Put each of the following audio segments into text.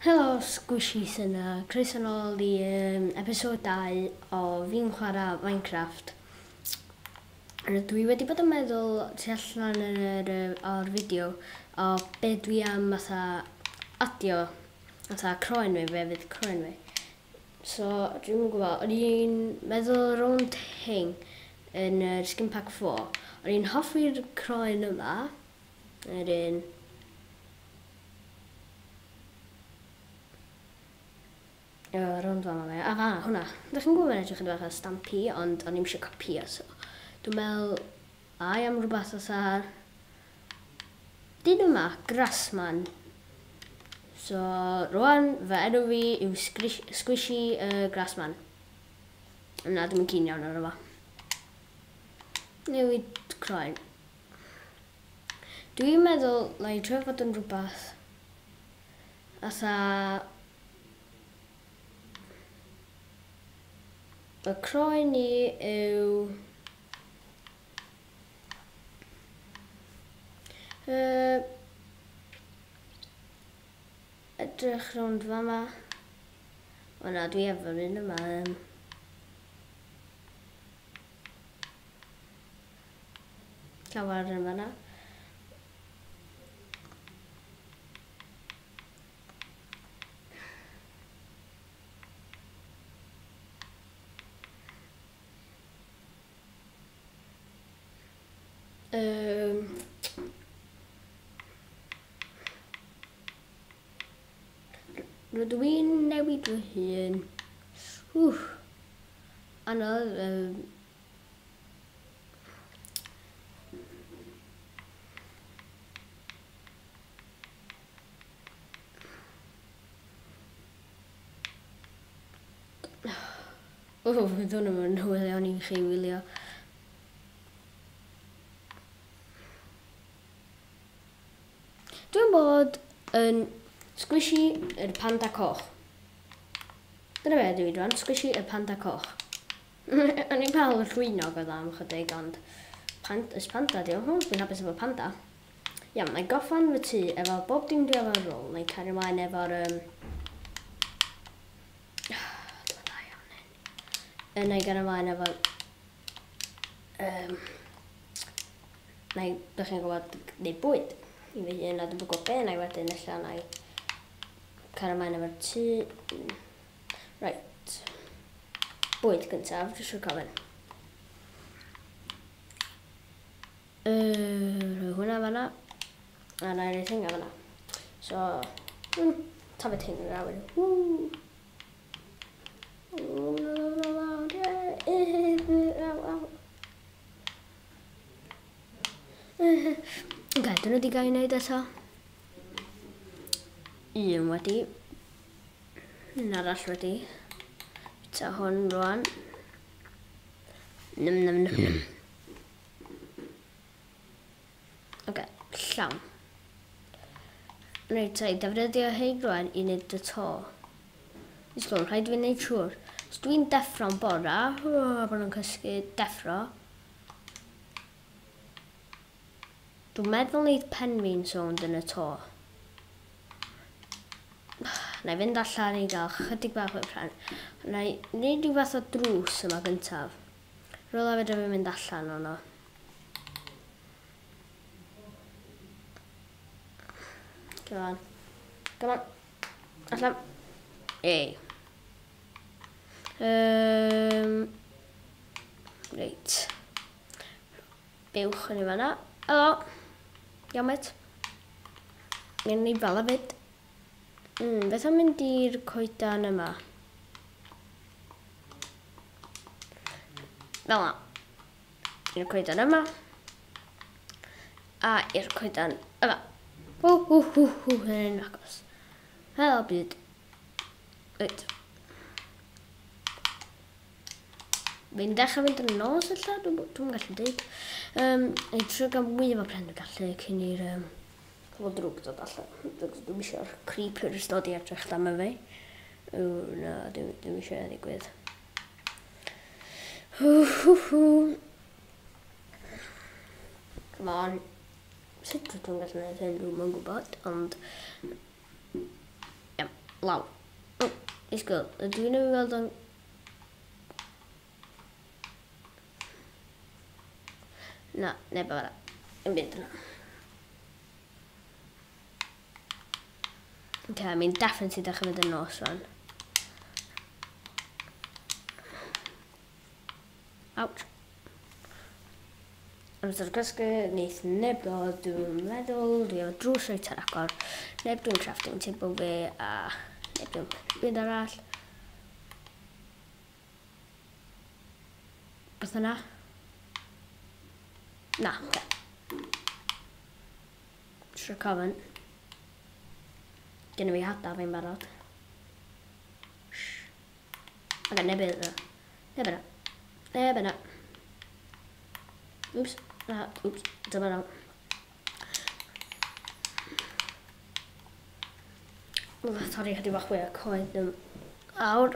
Helo Squishies yna, croeso nôl i episode 2 o fi'n chwarae Minecraft. Rydw i wedi bod yn meddwl tu allan yn yr, o'r fideo o be dwi am fatha adio fatha croen fi, be fydd croen fi. So, dwi'm yn gwybod, o'n i'n meddwl rownd hyn yn yr Skin Pack 4. O'n i'n hoffi'r croen yma, yr un. O, rownd fan fe. A fanna, hwnna. Dych chi'n gwybod mae'n edrych yn bach o stampy, ond o'n i'm eisiau copio, so. Dwi'n meddwl, ai am rhywbeth fatha. Dyn yma, Grassman. So, rwan, fy enw fi yw Squishy Grassman. Na, dwi'n keen iawn ar yma. Newid croen. Dwi'n meddwl, na i trio fod yn rhywbeth fatha. Y croen i yw. Edrych rownd fama. O na, dwi efo'r un yma. Llawer yn fanna. Rydw i'n newid fy hun. Wff. Anodd. O, fydd hwn yn hwyl iawn i chi wylio. Dwi'n bod yn Squishy yr panda coch. Dyna be dwi rwan, Squishy y panda coch. O'n i'n cael y llwynog oedd am chydig, ond pand, ys panda di o. Dwi'n hapus efo panda. Iawn, na i goffan fy tŷ efo bob dim dwi efo ar ôl. Na i cario ymlaen efo'r. Dwi'n dda iawn hyn. Na i gario ymlaen efo. Na i, dych chi'n gwybod, gwneud bwyd i fi hun, a dwi'n gwybod be na i wedyn, ella na i cario ymlaen efo'r tŷ. Right. Bwyd gyntaf, jyst rwy'n cofyn. Rhoi hwnna fanna. A na i roi thing fanna. So, tafod hyn yn awyr. Woo! Woo, no, no, no, no, no. Oce, dyn nhw wedi gael ei wneud eto. Un wedi. Un arall wedi. Bita hwn rwan. Nym, nym, nym, nym. Oce, llawn. Reit, i defnyddio hyn rwan i wneud y to. Disgwyl, rhaid fi wneud siŵr. Os dwi'n deffro'n bora, bod nhw'n cysgu, deffro. Dwi'n meddwl wneud pen fi'n sownd yn y to. Na i fynd allan i gael chydig bach o'r pren. Na i wneud rhyw fath o drws yma gyntaf. Rwla fedra fi mynd allan ono. Come on. Come on. Allan. Ei. Reit. Buwch yn i fanna. Helo. Iawn, mate. Mynd ni fel fyd. Beth am mynd i'r coedan yma? Fel yna. I'r coedan yma. A i'r coedan yma. Hw, hw, hw, hw, hyn agos. Helo, byd. Reit. Fi'n dechrau mynd yn nos ella, dwi'n dwi gallu dweud. I trio gael mwy o pren dwi'n gallu cyn i'r pobl drwg dod allan. Dwi'n eisiau'r creepers dod i edrych dan fi. O, na, dwi'n dwi eisiau ddigwydd. Hw, hw, hw. Come on. Sut dwi'n gallu gwneud hyn, dwi'n yn gwybod, ond. Iawn, Lawr. O, isgwyl. Ydw i'n ei weld o'n... Na, neb o fan'na. Dim byd yna. Okay, I mean, definitely dechrau mynd yn nos rwan. Ouch. Amser gysgu, neith neb ddod, dwi'n meddwl, dwi efo drws reit ar agor. Neb dwi'n crafting table fi, a neb dwi'n byd arall. Beth yna? Na, oce. Trio cofyn. Gen i fi hada fi'n barod. Oce, neb yna. Neb yna. Neb yna. Oops. Na, oops. Dyma nhw. Torri chydig bach fwy o coed yn awr.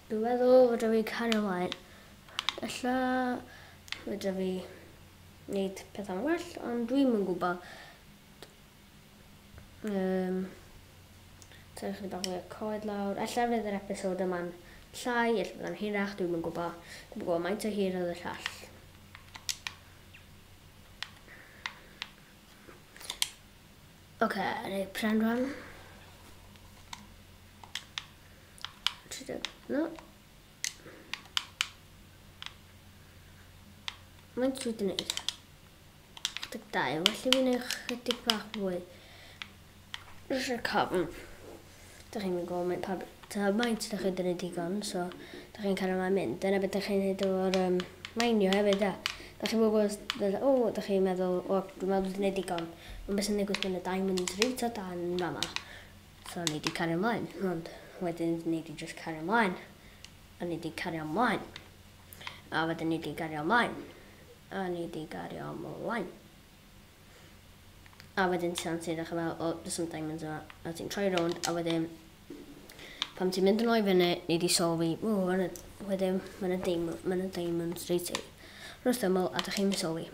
Dwi'n meddwl fedra fi cario ymlaen. Ella fedra fi wneud pethau'n well, ond dwi'm yn gwybod. Torri chydig bach fwy o coed lawr. Ella fydd yr episod yma'n llai, ella fydd o'n hirach, dwi'm yn gwybod. Dwi'm yn gwybod maint o hir oedd y llall. Oce, okay, pren rwan. 30, no. Mae'n dwi wedi gwneud? 12, felly fi'n gwneud chydig bach fwy. Rwy'n cofn. Dych chi'n mynd gwybod maint pa maint dych chi wedi gwneud digon, so dych chi'n cario ymlaen mynd. Dyna beth dych chi'n gwneud efo'r mainio hefyd, ia. Dych chi'n gwybod, o, dych chi'n meddwl, o, dwi'n meddwl dwi wedi gwneud digon. Ond beth sy'n digwydd mae'n y diamonds reit o dan fama. So ni wedi cario ymlaen, ond wedyn ni wedi just cario ymlaen. A ni wedi cario ymlaen. A wedyn ni wedi cario ymlaen. A ni wedi cario ymlaen. A wedyn ti'n ddechrau fel, o, there's some diamonds yma. A ti'n troi rownd, a wedyn, pan ti'n mynd yn ôl i fyny, ni wedi sylwi, o, wedyn, mae'n y diamonds reit i. Wrth ymyl, a dych chi'n sylwi.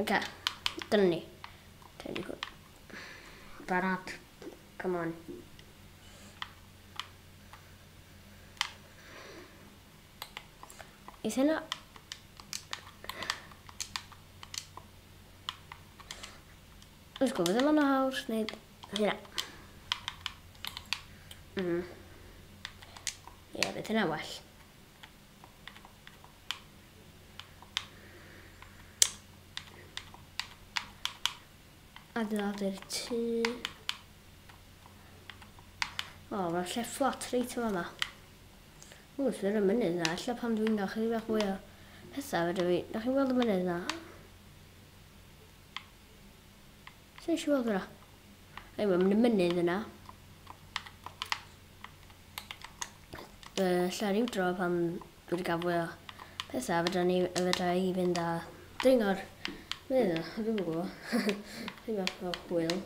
Oce, dyna ni. Barad, come on. Is hynna... Wrth gwrs, ddim yn haws wneud hynna. Ie, bydd hynna well. Adeiladu'r tŷ. O, mae'r lle fflat reit yma yma. O, sydd y mynydd na. Ella pam dwi'n gael chydig bach fwy o pethau fedra fi. Dach chi'n gweld y mynydd na? Sut eisiau weld hwnna? Ei, mae'n y mynydd yna. Ella ryw dro pan dwi wedi gael fwy o pethau fedra ni, fedra i fynd a dringo'r mynydd yna. Dwi'm yn gwybod. Chydig bach o hwyl.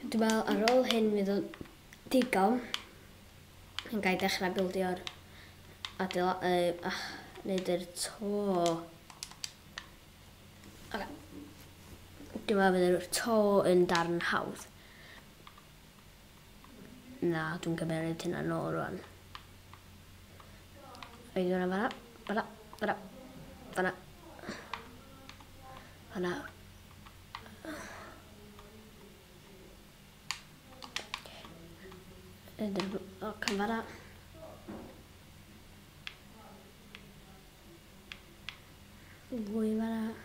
Dwi'n meddwl ar ôl hyn fydd o'n digon yn gael dechrau bildio'r wneud yr to. Okay. Dwi'n meddwl fydd yr to yn darn hawdd. Na, dwi'n cymeryd hynna nôl rwan. Oed hwnna fan'na, fan'na, fan'na, fan'na, fan'na. Ydy'r bloc yn fan'na. Fwy fan'na.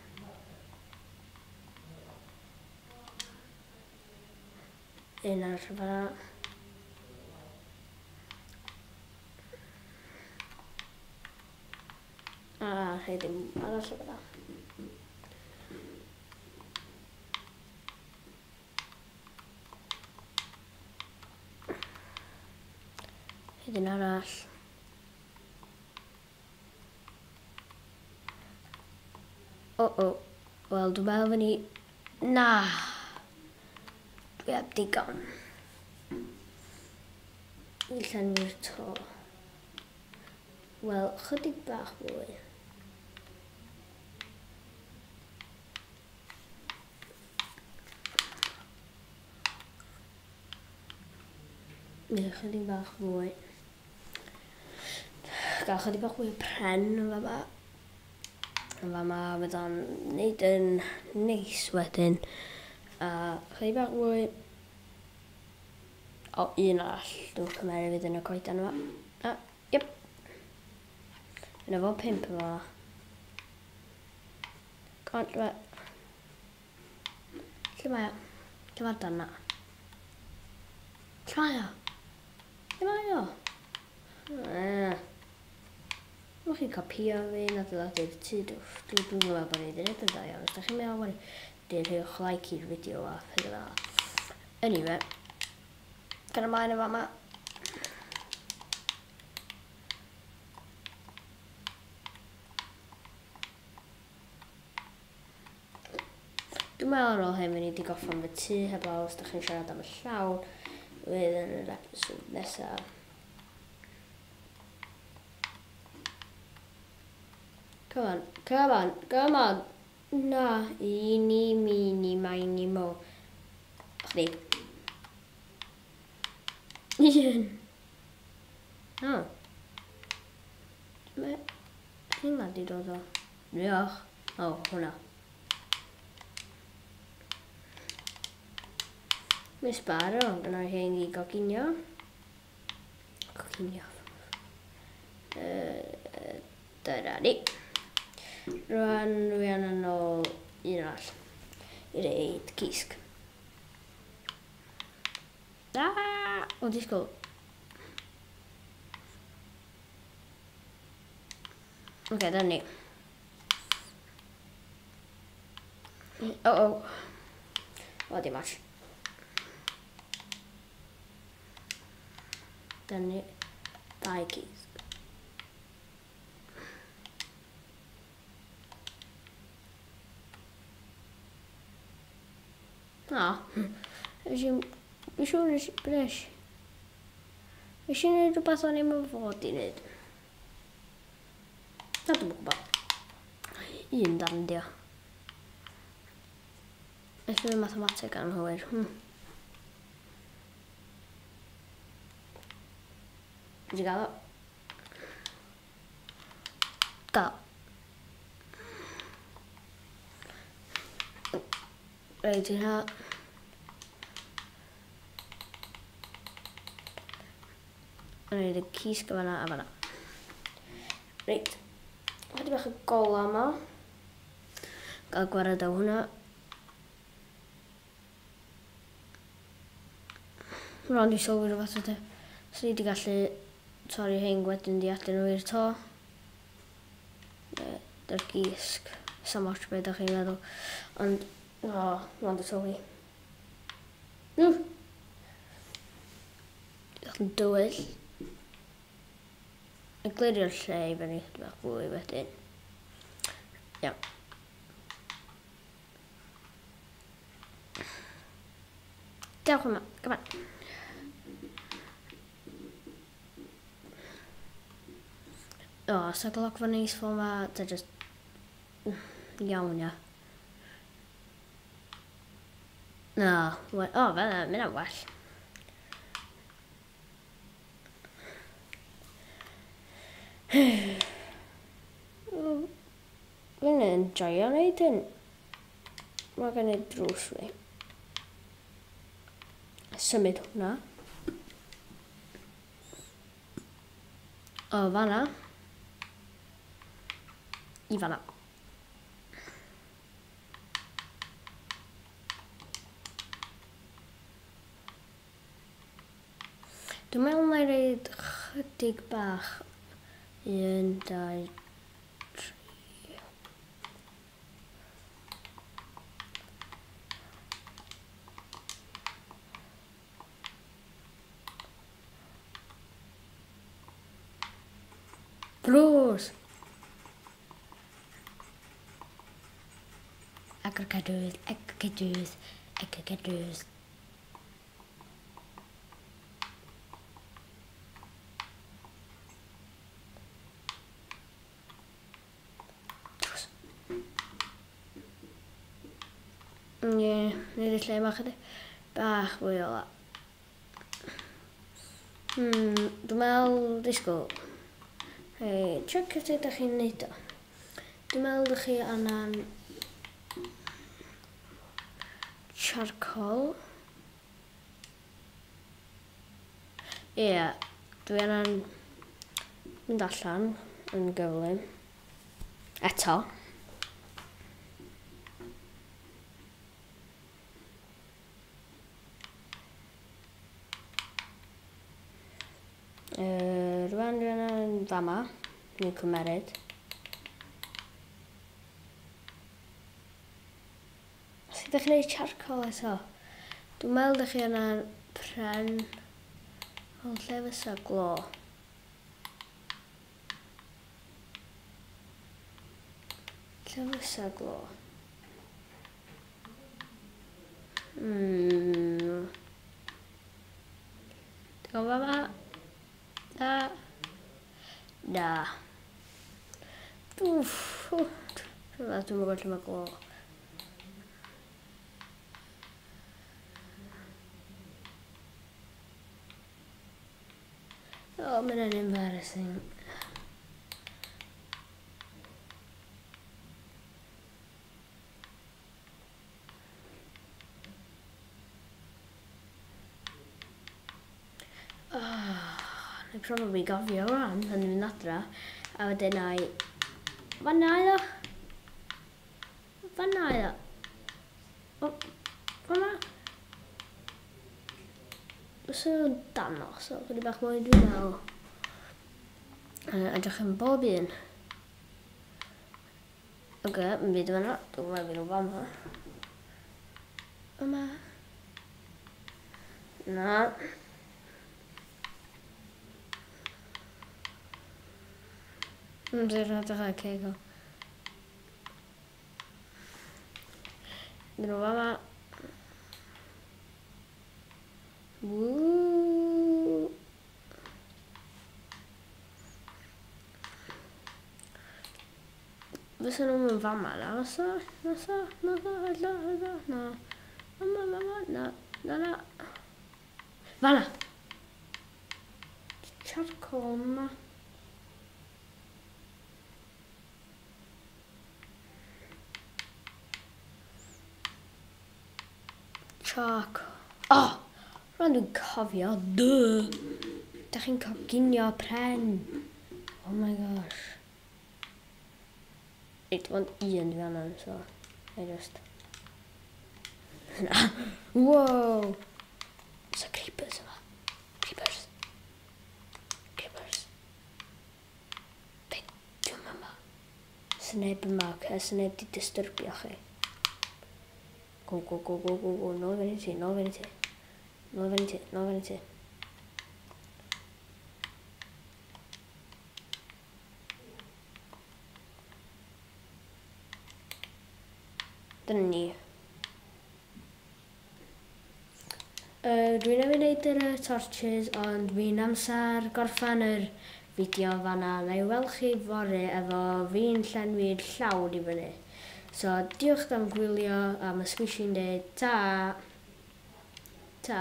Un arall yn fan'na. A rhaid dim arall yn fan'na. Hyd un arall. O, o. Wel, dwi'n meddwl fyny. Na! Dwi heb digon i llenwi'r to. Wel, chydig bach fwy. Neu chydig bach fwy. Gael chydig bach fwy o pren yn fama. Yn fama fydd o'n neud yn neis wedyn. A chydig bach fwy o un arall dwi'n cymeru fydd yn y coedan yma. A, yep. Yna fo 5 yma. Come on, lle Lle mae o? Lle mae'r darn na? Lle mae o? Lle mae o? Mwch chi'n copio fi, na adeiladu tŷ. Dwi'n meddwl bod ni wedi gwneud yn dda iawn. Os da chi'n meddwl bod ni wedi rhywch like i'r fideo a pethau fel 'na. Anyway, gyda ymlaen efo yma. Dwi'n meddwl ar ôl hyn, mi ni wedi gorffen fy tŷ heblaw os da chi'n siarad am y llawr fydd yn yr episode nesaf. Come on, come on, come on. Na, eeny, meeny, miny, mo. Chdi. Un. O. Mae hynna di dod o. Diolch. O, hwnna. Miss Barrow, gyda hyn i goginio. Coginio. Dyna ni. Rwan, dwi angen ôl un arall i reid cysg. Ah! O, disgwyl. Oce, okay, dyna ni. Oh, oh. O, dim ots. Dyna ni. Dau cysg. Na. Nes i... Dwi'n siŵr nes i... Nes Nes i wneud rhywbeth o'n i'm yn fod i wneud. Na, dwi'n gwybod. Un darn dio. Nes i mathemateg anghywir. Dwi gael o? Gael. Reit, hynna. Rhaid y cysg fanna a fanna. Reit. Chydig bach o gola yma. Gael gwared o hwnna. Rwan di sylwi rhywbeth o te. So ni wedi gallu torri hein wedyn di adyn nhw i'r to. Dy'r gisg. Sam ots beth ydych chi'n meddwl. Ond, o, rwan di sylwi. Yn dywyll. A glirio'r lle i fyny chydig bach fwy wedyn. Iawn. Dewch yma, come on. O, sa gloc fan neis fel yma, ta just iawn, ia. Na, o, fel yna, mynd am well. Dwi'n enjoyo wneud hyn. Mae gen i drws fi. Symud hwnna. O, fanna. I fanna. Dwi'n meddwl mai reid chydig bach. 1, 2, 3. Drws! Agor cadwys, agor cadwys, agor cadwys. Drws. Ie, wneud y lle yma chydig bach fwy o la. Dwi'n meddwl disgwyl. Hei, check sut ydych chi'n neud o. Dwi'n meddwl ydych chi angen charcoal. Ie, yeah, dwi angen mynd allan yn gyflym. Eto. Rwan dwi angen fama. Ni'n cymeryd. Os ydych chi'n gwneud charcoal eto? Dwi'n meddwl ydych chi angen pren. Ond lle fysa glo? Lle fysa glo? Dwi'n gwybod fama? Na. Na. Wff. Dwi'n gwybod lle mae glo. O, mae'n yn embarrassing. Oh, na i probably gofio rwan pan dwi'n mynd adra. A wedyn na i... Fanna iddo. Fanna iddo. O, fanna. Fysa nhw'n danos o, chydig bach mwy dwi'n meddwl. Edrych yn bob un. Oce, yn byd fanna. Dwi'n meddwl nhw fama. Yma. Na. Dwi'n edrych ar ceg o. Dyn nhw fama. Woo. Fysa nhw'n mynd fama na, fysa, fysa, fysa, fysa, fysa, na. Fama, fama, na, na, na. Fanna! Charcoal yma. Charcoal. Oh! Rwan dwi'n cofio. Duh! Da chi'n coginio pren. Oh my gosh. Reit, dim ond un dwi angen, so... I just... Na. Wow! Oes 'na creepers yma? Creepers. Creepers. Be dwi'n yma? Sneb yma, oce? Sneb di disturbio chi. Go, go, go, go, go, go. Nôl fyny ti, nôl fyny ti. Nôl fyny ti, nôl fyny ti. Dyna ni. Dwi newydd wneud yr torches, ond fi'n amser gorffan yr fideo fanna. Na i weld chi fory efo fi'n llenwi'r llawr i fyny. So, diolch am gwylio, a mae Squishy'n dweud ta! Ta!